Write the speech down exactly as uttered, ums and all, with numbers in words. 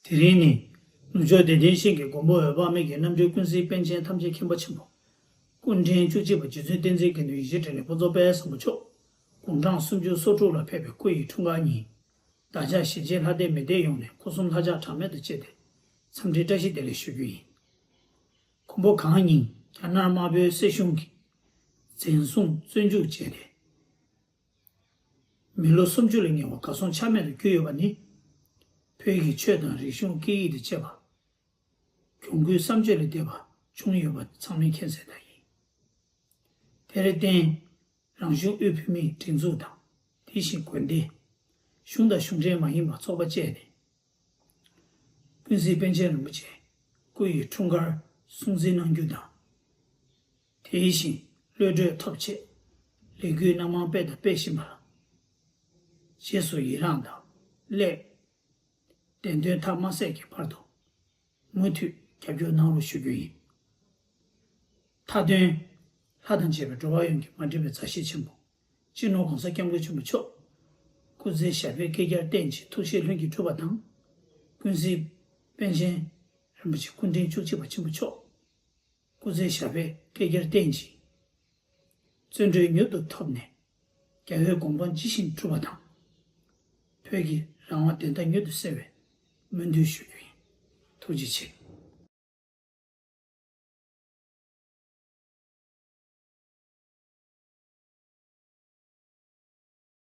དེ་རིང་ནི། ནུབ་ཕྱོགས་བདེ་ལྡན་ཞིང་གི་མགོན་པོ་འོད་དཔག་མེད་ཀྱི་རྣམ་སྤྲུལ་ཀུན་གཟིགས་པཎ་ཆེན་ཐམས་ཅད་མཁྱེན་པ་ཆེན་པོ། སྐུ་ཕྲེང་བཅུ་གཅིག་པ་རྗེ་བཙུན་བསྟན་འཛིན་དགེ་འདུན་ཡིད་བཞིན་འཕྲིན་ལས་ཕུན་ཚོགས་དཔལ་བཟང་པོ་མཆོག་དགུང་གྲངས་སུམ་ཅུ་སོ་དྲུག་ལ་ཕེབས་པའི་སྐུ་ཡི་འཁྲུངས་སྐར་ཉིན། བདག་ཅག་གཞིས་བྱེས་ལྷ་སྡེ་མི་སྡེ་ཡོངས་ནས་སྐུ་གསུམ་ལྷ་ལྕགས་གྲངས་མེད་དང་བཅས་ཏེ། འཚམས་འདྲི་བཀྲ་ཤིས་བདེ་ལེགས་ཞུ་རྒྱུ་ཡིན། མགོན་པོ་གང་ཉིད་རྒྱ་ནག་དམར་པོའི་སྲིད་གཞུང་གིས་འཛིན་བཟུང་བཙོན་འཇུག་བྱས་ཏེ། མི་ལོ་སུམ་ཅུ་ལས་ཉེ་བ་གར་སོང་ཆ་མེད་དུ་གྱུར་ཡོད་པ་ནི། བོད་ཀྱི་ཆོས་དང་རིག་གཞུང་སྐད་ཡིག་དང་བཅས་པ། གྱོང་གུན་བསམ་བརྗོད་ལས་འདས་པ་བྱུང་ཡོད་པ་ཚང་མས་མཁྱེན་གསལ་ལྟར་ཡིན། དེར་བརྟེན། རང་གཞུང་དབུས་བོད་མིའི་སྒྲིག་འཛུགས་དང་། དེ་བཞིན་དགོན་སྡེ། གཞུང་དང་གཞུང་འབྲེལ་མ་ཡིན་པ་ཚོགས་པ་བཅས་ནས། ཀུན་གཟིགས་པཎ་ཆེན་རིན་པོ་ཆེ་སྐུ་ཡི་འཁྲུངས་སྐར་སྲུང་བརྩི་གནང་རྒྱུ་དང་། དེ་བཞིན་གློད་གྲོལ་ཐོབ་ཆེད་ལས་འགུལ་སྣ་མང་སྤེལ་དང་སྤེལ་བཞིན་པ་ལ། རྗེས་སུ་ཡི་རངས་དང་སླད། བདེན་དོན་མཐའ་མ་གསལ་གྱི་བར་དུ། མུ་མཐུད་རྒྱབ་སྐྱོར་གནང་རོགས་ཞུ་རྒྱུ་ཡིན། མཐའ་དོན། ལྷ་དང་བཅས་པའི་འགྲོ་བ་ཡོངས་ཀྱི་མ་འདྲིས་པའི་མཛའ་བཤེས་ཆེན་པོ། སྤྱི་ནོར་༸གོང་ས་༸སྐྱབས་མགོན་ཆེན་པོ་མཆོག་སྐུ་ཚེ་ཞབས་པད་བསྐལ་བརྒྱར་བརྟན་ཅིང་ཐུགས་བཞེད་ལྷུན་གྱིས་འགྲུབ་པ་དང་། ཀུན་གཟིགས་པཎ་ཆེན་རིན་པོ་ཆེ་སྐུ་ཕྲེང་བཅུ་གཅིག་པ་ཆེན་པོ་མཆོག་སྐུ་ཚེ་ཞབས་པད་བསྐལ་བརྒྱར་བརྟན་ཅིང་། བརྩོན་འགྲུས་མྱུར་དུ་ཐོབ་ནས། རྒྱལ་བའི་དགོངས་པ་ཇི་བཞིན་འགྲུབ་པ་དང་། བོད་ཀྱི་རང་དབང་བདེན་མཐའ་མྱུར་དུ་གསལ་བའི་སྨོན་འདུན་ཞུ་རྒྱུ་ཡིན། ཐུགས་རྗེ་ཆེ།